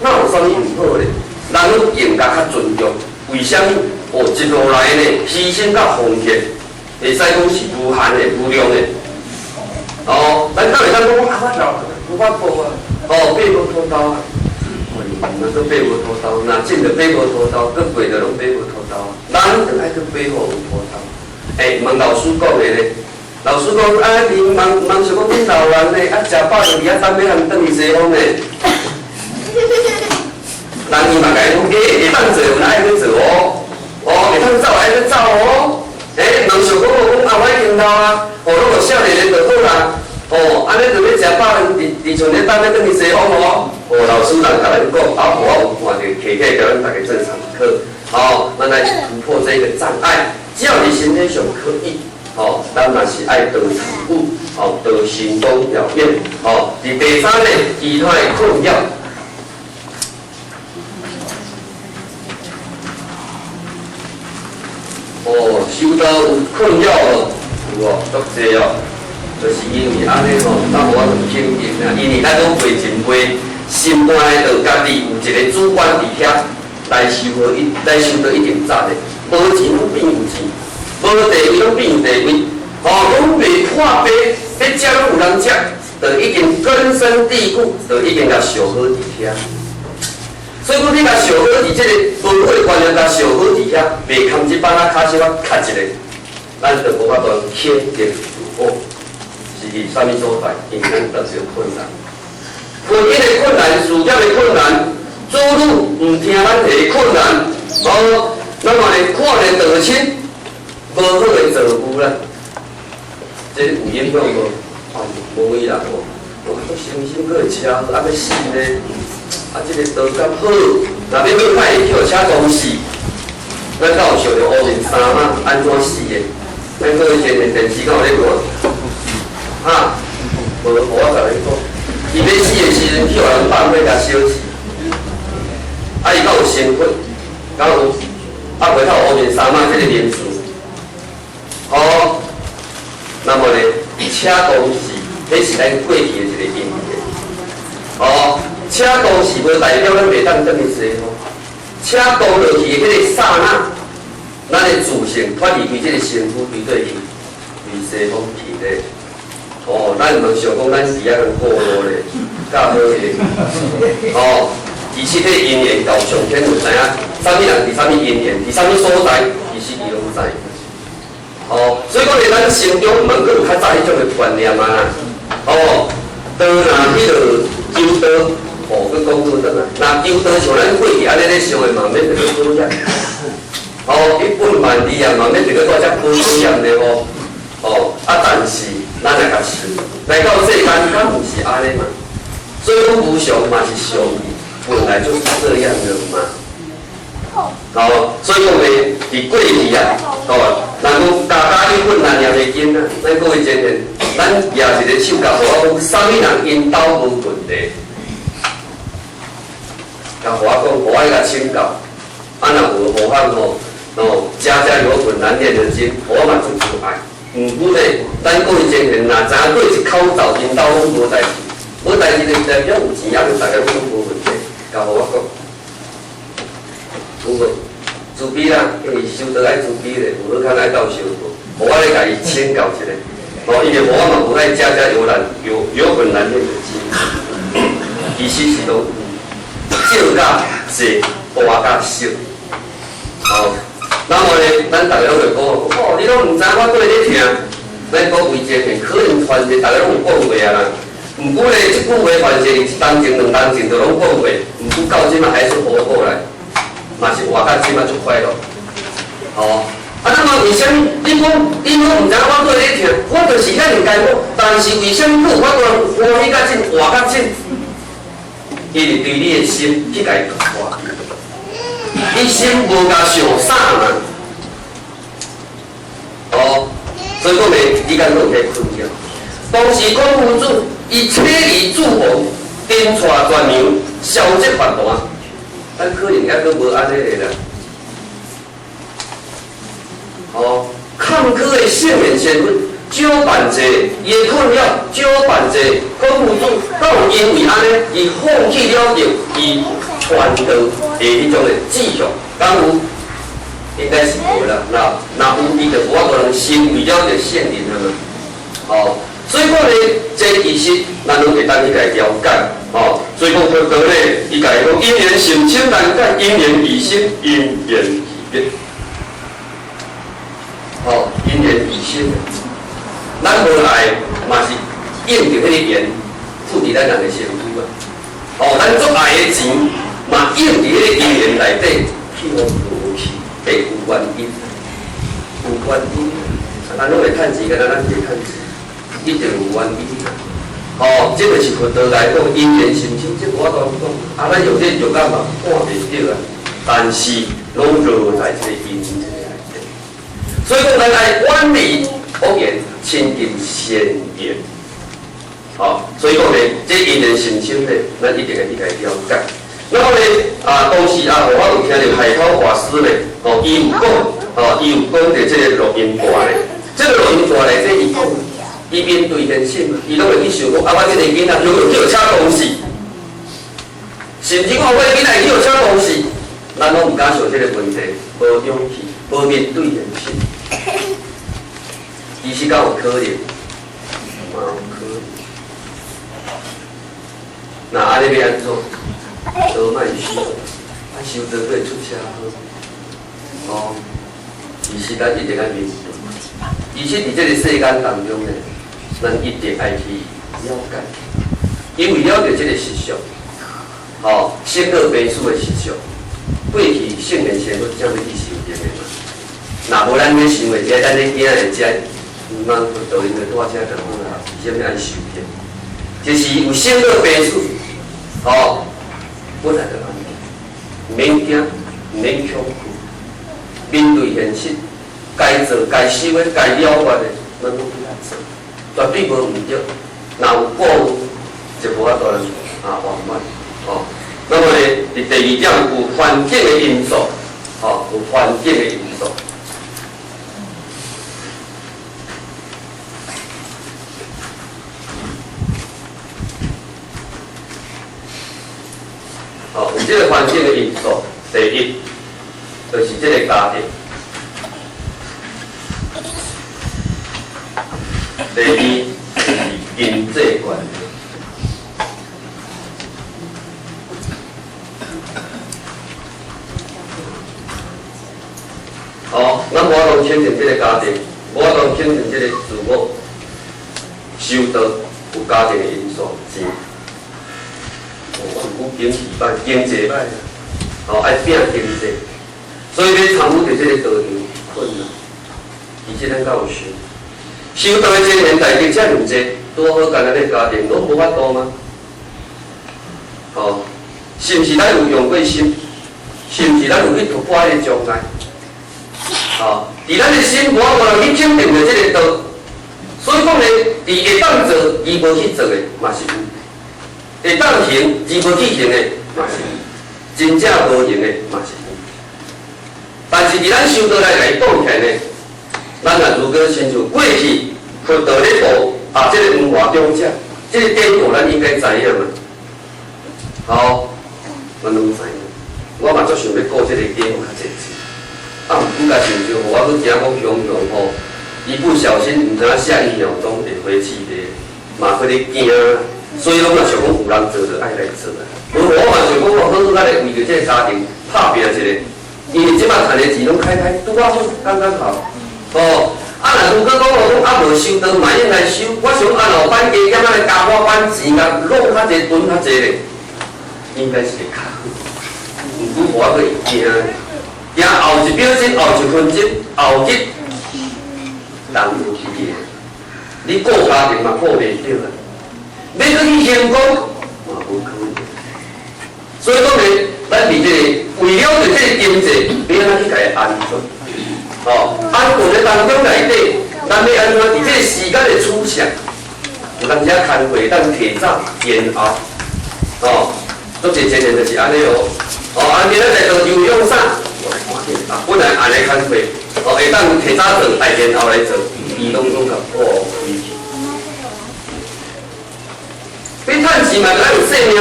哪有啥物毋好咧？人攏更加較尊重，為啥物？哦，一路來呢，犧牲佮奉獻，會使講是無限的、無量的。哦，咱敢會當講啊，我老無法度啊，哦，爬無塗豆啊，哦，毋通爬無塗豆，若真著爬無塗豆，閣過著攏爬無塗豆啊。咱著愛去爬予有塗豆。欸，問老師講的咧，老師講啊，恁問問想講恁老人咧，啊，食飽就佇遐等欲予轉去西方咧。人伊嘛共伊講，欸，會當做，有愛去做哦，哦，會當走愛去走哦。欸，問想講講啊，我已經老啊，哦，攏有少年的就好啦。哦，按呢就欲食飽，佇佇像咧等欲轉去西方哦。哦，老師人共咱講，啊，我有看著揢起來共咱逐家做上課，哦，咱來突破這個障礙，只要你身體上可以，哦，咱嘛是愛多參悟，哦，多行動表演，哦，佇第三呢，其他的困擾。哦，修道有困擾無？有哦，足濟哦，就是因為按呢吼，咱無法度肯定啊，因為咱攏袂真袂心肝的，就家己有一個主觀佇遐來修好一，來修道一定早的，無錢攏變有錢，無地位攏變有地位，哦，攏袂破病，欲食攏有人食，就已經根深蒂固，就已經共想好佇遐。所以講，你共想好佇這個無好的觀念，共想好佇遐，袂堪這板仔跤小可卡一下，咱就無法度肯定自我是佇啥物所在，因為咱當時有困難，婚姻的困難、事業的困難、子女毋聽咱的困難，哦，那麼呢，看見道親無好的造有啦，這有影響無？哦，無伊啦，哦，我傷心，閣會車禍，啊欲死呢！啊，這個道敢好，若欲好歹會去予車撞死。咱敢有想著烏面衫仔按怎死的？咱各位前面電視敢有咧看？哈，無，我共你講，伊欲死的時陣去予人放火共燒死。啊，伊敢有成佛？敢有？啊，袂透烏面衫仔這個名詞。哦，那麼呢，車撞死，彼是咱過去的一個因緣。哦。車撞死無代表咱袂當轉去西方，車撞落去的彼個剎那，咱的自性脫離開這個身軀，對對去，對西方去咧。哦，咱毋通想講咱是遐個過路咧，較好咧。哦，其實彼個因緣到上天有知影，啥物人佇啥物因緣，佇啥物所在，其實伊攏知。哦，所以講咧，咱心中毋通閣有較早彼種的觀念啊。哦，當若彼個求道。哦，閣講倒轉來，若求道像咱過去按呢咧想的，嘛免著閣考驗。哦，一本萬利啊，嘛免著閣蹛遮考驗咧吼。哦，啊，但是咱來共想，來到世間，敢毋是按呢嘛？所以講無常嘛是常理，本來就是這樣的嘛。哦，所以講咧，佇過去啊，哦，人講家家有本難念的經啊，咱各位前賢，咱舉一个手共予我講，啥物人𪜶兜無問題？共予我講，予我來共請教。啊，若有好漢吼，哦，家家有本難念的經，我嘛足自愛。毋過咧，咱各位前賢若知影過一口罩，𪜶兜攏無代誌，無代誌就代表有錢，抑閣逐个攏無問題。共予我講，有無？慈悲啦，因為修道愛慈悲咧，有好康愛鬥相報。予我來共伊請教一下，哦，因為我嘛無愛家家有難有有本難念的經，其實是攏少甲濟，大甲小。哦，那麼咧，咱逐个攏會講，哦，你攏毋知我對咧疼，咱講為這片可能傳世，大家攏有講過啊啦。毋過咧，這句話傳世，一當前、兩當前就攏講過。毋過到這馬還是活過來，嘛是活到這馬足快樂。哦，啊，那麼為啥物？你講，你講毋知影我對你疼，我就是遐爾艱苦，但是為啥物閣有法度歡喜甲真，活甲真？因為對你的心去共伊突破，你心無共想啥嘛？哦，所以講咧，你敢閣有彼困擾？當時孔夫子伊妻離子亡，丁帶全娘，消極發達，咱可能猶閣無按呢个啦。哦，坎坷的聖賢身份，少辦者，伊的困擾少辦者，孔夫子敢有因為按呢，伊放棄了著伊傳道的彼種的志向，敢有？應該是無啦。若有，伊就無法度能成為了著聖人啊嘛。哦，所以講咧，這其實咱攏會當去共伊了解。哦，所以講佛陀咧，伊共伊講因緣甚深難解，因緣已深，因緣已別。哦，因緣已深，咱無愛嘛是應著彼個緣，附佇咱人的身軀啊。哦，咱足愛的錢嘛應佇彼個因緣內底去予落去，會有原因，有原因。咱攏會趁錢，敢若咱袂趁錢，一定有原因。哦，這就是佛陀來講因緣甚深，這無法度講。啊，咱用這肉眼嘛看袂著啊，但是攏落在這個因緣內底。所以講，咱愛遠離惡緣，親近善緣。哦，所以講咧，這因緣甚深咧，咱一定會去共伊了解。那麼咧，啊，當時啊，我有聽著海濤法師咧，哦，伊有講，哦，伊有講著這個錄音帶咧，這個錄音帶內底伊講，伊面對現實，伊攏會去想講，啊，我這個囡仔如果叫車公司，甚至講我這個囡仔叫車公司，咱攏毋敢想這個問題，無勇氣，無面對現實。其實敢有可能？嘛有可能。那按呢欲按怎？都莫修，啊修道會出車禍。哦，其實咱一定愛面對。其實佇這個世間當中呢，咱一定愛去了解，因為了解這個實相，哦，生老病死的實相，過去聖賢聖佛才欲去修行的嘛。若無咱咧想的這，咱咧驚的這，毋通佛道因就拄這就好啊。為啥物愛修行？就是有生老病死，哦，本來就按呢，毋免驚，毋免恐懼，面對現實，該做、該修的、該了斷的，咱攏去來做，絕對無毋對。若有過誤，就無法度啊圓滿，哦。那麼咧，佇第二點有環境的因素，哦，有環境的因素。哦，有這個環境的因素，第一就是這個家庭，第二就是人際關係。哦，咱無法度肯定這個家庭，無法度肯定這個自我修道有家庭的因素，錢。哦，經濟歹，經濟歹，哦，愛拼經濟，所以欲參與佇這個道場困難。其實咱敢有想，修道的這個年代，遮爾濟，拄好共咱的家庭攏無法度嗎？哦，是毋是咱有用過心？是毋是咱有去突破彼個障礙？哦，佇咱的心無法度去肯定著這個道，所以講咧，佇會當做而無去做的，嘛是有；會當行而無去行的，嘛是有；真正無閒的，嘛是有。但是佇咱修道來共伊講起來呢，咱若如果親像過去佛道咧布啊，這個文化中者，這個典故咱應該知影嘛。好，咱攏知影。我嘛足想欲顧這個家，有較濟錢。啊，毋過共親像，予我閣驚講雄雄吼，一不小心毋知影下一秒鐘會火氣咧，嘛閣咧驚，所以攏嘛想講有人做就愛來做啊。無我嘛想講，好好咱來為著這個家庭拍拚一下，因為這擺趁的錢攏開開，拄仔好，剛剛好。哦，啊，啊，若如果講哦，講啊無收刀嘛應該收。我想啊，若班加減仔來加我班錢啊，弄較濟，囤較濟咧，應該是會較好。毋過我閣會驚，驚後一秒鐘，後一分鐘，後日人無去的。你顧家庭嘛顧袂著啊，欲閣去行功嘛無可能。所以講咧，咱佇這個為了著這個經濟，欲按怎去共伊安頓？哦，安頓的當中內底，咱欲按怎佇這個時間的取捨？有當時工課當提早延後，哦，足濟情形就是按呢哦。哦，啊，今仔在道場用啥？我來看見啊，本來按呢工課，哦，會當提早做，愛延後來做，伊攏總共破開去。欲趁錢嘛，著愛有性命呢。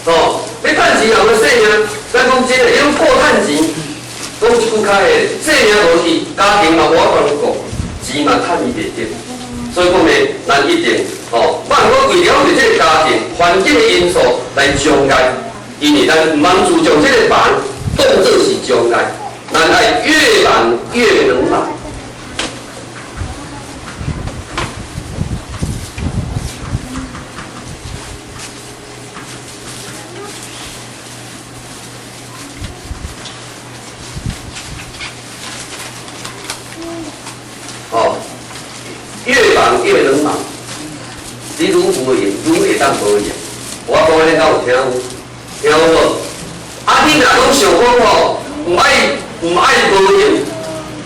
哦，欲趁錢也有性命，咱講真的，你講顧趁錢，講一句較的，性命無去，家庭嘛無法度顧，錢嘛趁伊袂著。所以講呢，咱一定哦，莫講為了著這個家庭環境的因素來障礙，因為咱毋通注重這個忙，當作是障礙，咱愛越忙越能忙。哦，越忙越能忙，你愈無閒，愈會當無閒。我講的你敢有聽有？聽有無？啊，你若攏想講吼，毋愛無閒，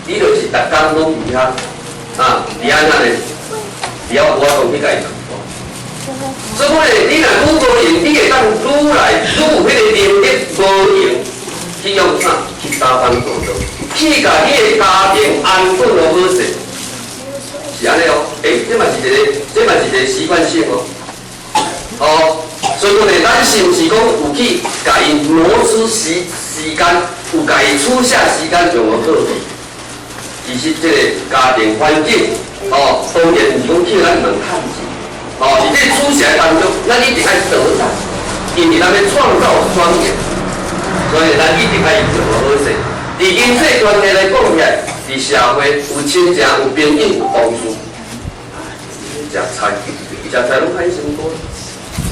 你就是逐工攏佇遐，啊，佇遐哪呢？佇遐無法度去共伊突破。所以講咧，你若愈無閒，你會當愈來愈有彼個能力無閒去用啥？去打扮工作，去共你的家庭安頓予好勢。是按呢哦，欸，這嘛是一個習慣性哦。哦，所以講咧，咱是毋是講有去共伊挪出時間，有共伊取捨時間上好好？其實這個家庭環境，哦，當然毋是講叫咱毋通趁錢，哦，佇這個取捨當中，咱一定愛得當，因為咱欲創造雙贏，所以咱一定愛上好勢。佇人際關係來講起來，佇社會有親情、有朋友、有同事，食菜，食菜攏歹辛苦。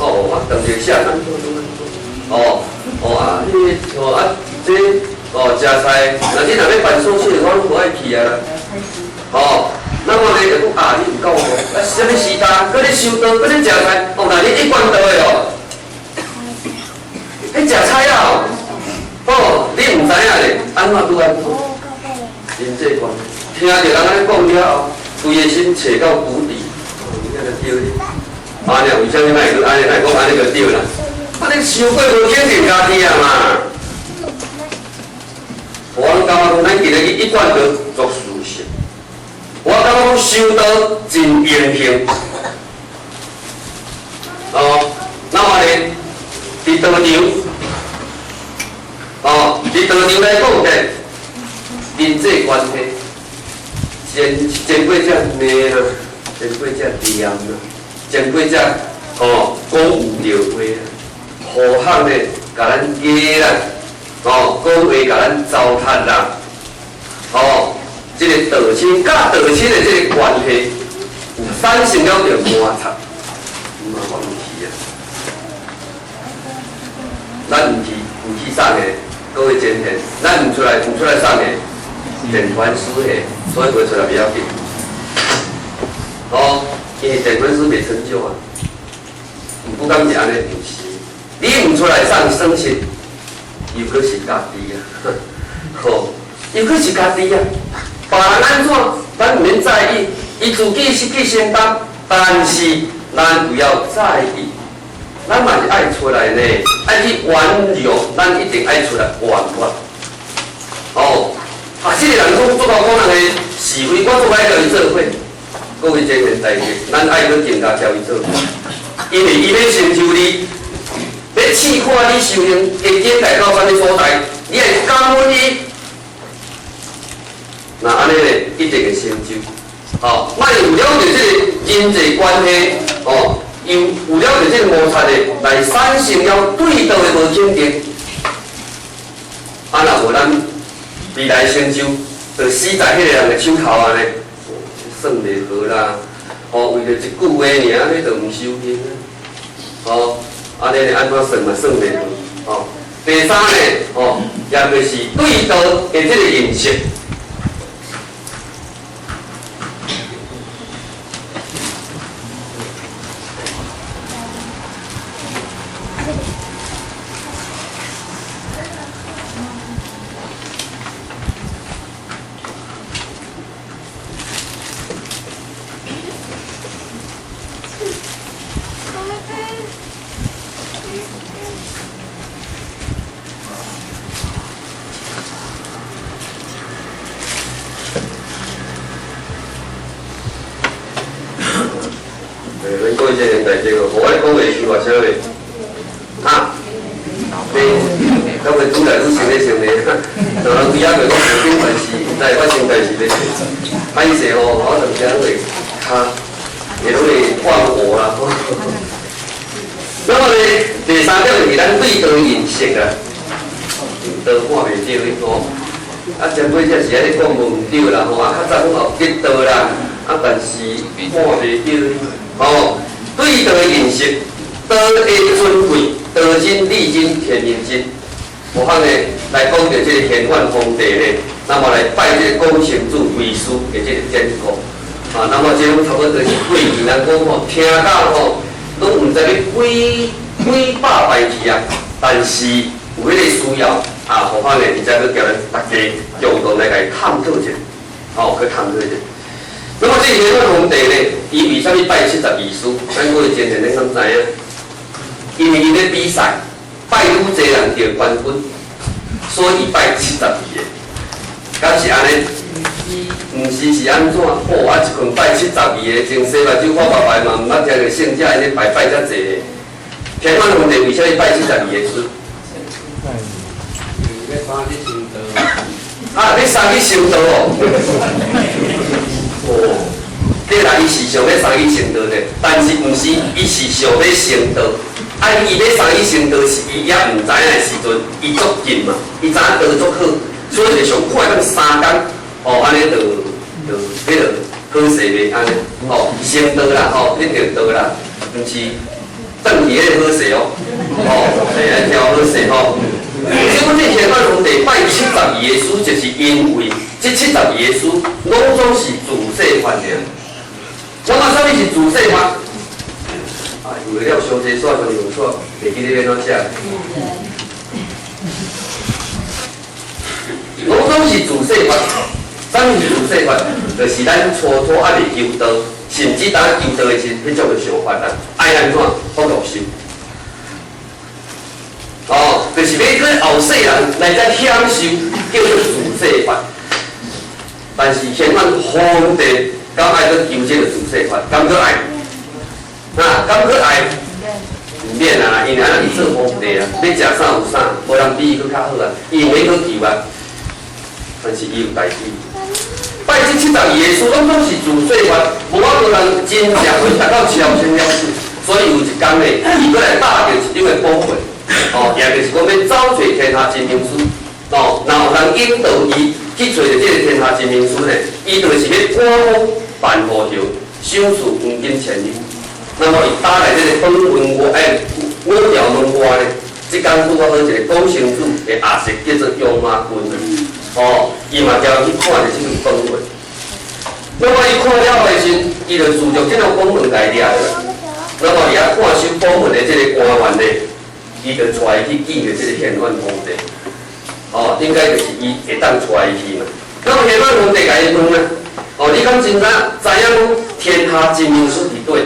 哦，我當日寫安怎怎安怎。哦，哦啊，彼個哦啊，這哦食菜，若你若欲辦壽事，我攏無愛去啊啦。哦，那我咧就講啊，你有夠無？啊，啥物時代，閣咧修道，閣咧食菜。哦，若你一貫道的哦，彼食菜啊，哦，你毋知影咧，按怎拄按怎？人際關係，聽著人按呢講了後，規个心揣到谷底，哦，你按呢對咧？啊，你為啥物莫閣按呢？莫講按呢就對啦？啊，你傷過無肯定家己啊嘛？我感覺講，咱今日一貫道做事實。我感覺講修道真榮幸。哦，那我咧佇道場，哦，佇道場來講咧，人際關係，前過才罵啦，前過才念啦，前過才哦講有著話啦，互相咧共咱罵啦，哦講話共咱糟蹋啦，哦，這個道親佮道親的這個關係，有產生了著摩擦，嘛我毋去啊，咱毋去，毋去啥個？各位前贤，咱毋出來，毋出來啥個？電傳師的，所以袂出來袂要緊。哦，因為電傳師袂成就啊。毋過敢是按呢？毋是，你毋出來上生信，又閣是家己啊。吼，又閣是家己啊。別人按怎，咱毋免在意，伊自己是去承擔，但是咱不要在意。咱嘛是愛出來呢，愛去挽留，咱一定愛出來挽留。哦，啊，這個人講做到講人的是非，我做愛共伊做伙。各位前賢代志，咱愛閣更加交伊做伙，因為伊欲成就你，欲試看你修行會境界到啥物所在，你愛感恩伊。若按呢咧，一定會成就。哦，莫為了著這個人際關係，哦。又有了著這個摩擦的，來產生了對道的無肯定。啊，若無咱未來成就，就死在彼個人的手頭按呢，算袂好啦。吼，為著一句話爾，按呢就毋修行啊。吼，按呢按怎算嘛算袂好。吼，第三呢，吼，也就是對道的這個認識。咱講這件代誌，我咧講袂輸偌少咧，哈？你，敢會愈來愈想咧想咧，就人規仔個講無頂代誌，毋知會發生代誌咧。歹勢吼，我有時會跤會攏會忘我啦。那麼咧，第三點就是咱對道認識啦，道看袂著哩吼。啊，前尾才是按呢講無毋對啦吼，啊，較早講有得道啦，啊，但是看袂著哩。吼，對道的認識，道的尊貴，道真、理真、天人真。無法呢來講著這個玄幻皇帝呢，那麼來拜這個廣成子為師的這個典故。啊，那麼這種差不多是過去人講吼，聽到吼，攏毋知欲幾幾百擺去啊。但是有彼個需要啊，無法呢，而且閣叫咱大家共同來共探討一下，吼，去探討一下。那麼這個玄幻皇帝呢，伊為啥物拜72師？咱各位前人咱敢知影？因為伊咧比賽，拜愈濟人得冠軍，所以拜72個。敢是按呢？毋是是按怎？哦，啊一群拜72個，前洗目睭看白白嘛，毋捌聽著聖者因咧拜拜遮濟个。天皇皇帝為啥物拜72個師？欲送去修道。啊，欲送去修道哦。哦，對啦，伊是想欲送去成道的，但是毋是，伊是想欲成道。啊，伊欲送去成道是伊猶毋知影的時陣，伊足近嘛，伊知影道足好，所以就想看當三工，哦，按呢就就彼個好勢袂按呢，哦，成道啦，吼，彼條道啦，毋是轉去彼個好勢哦，哦，會來調好勢吼。所以，阮這天皇皇帝拜72個師，就是因為這72個師攏總是自世法爾。那麼，啥物是自世法？啊，用了傷濟煞，像用煞，袂記得欲按怎寫。攏總是自世法。啥物是自世法？就是咱初初猶未求道，甚至當求道的時，彼種的想法啦，愛按怎福祿壽。哦，就是欲去後世人來遮享受，叫做自世法。但是玄幻皇帝敢愛閣求這個自世法，敢閣愛？啊，敢閣愛？毋免啊，因為按呢伊做皇帝啊，欲食啥有啥，無人比伊閣較好啊，伊毋免閣求啊。但是伊有代志，拜這72個師，攏總是自世法，無法度人真正會達到超生了死。所以有一工呢，伊閣來打著一張的寶貝。哦，也就是講欲走揣天下真名師，哦，若有人引導伊去揣著這個天下真名師呢，伊就是欲趕往萬和橋，賞賜黃金千兩。那麼伊打來這個本文外，五條門外呢，這工拄好一個廣成子的阿叔叫做楊馬君，哦，伊嘛叫去看著這份榜文。那麼伊看了的時陣，伊就持著這個榜文共掠落來。那麼伊遐看守榜文的這個官員呢，伊就帶伊去見著這個玄幻皇帝，哦，應該就是伊會當帶伊去嘛。那麼玄幻皇帝共伊問啊，哦，你敢真知知影講天下真名師佇佗？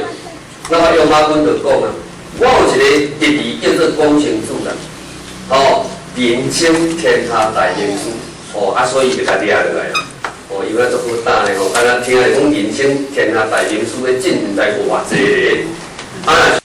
那麼楊馬君就講啊，我有一個弟弟叫做廣成子啦，哦，人稱天下大名師，哦，啊，所以就共掠落來啦。哦，伊阮足好膽的吼，敢若聽來講人稱天下大名師的真毋知偌濟個，啊。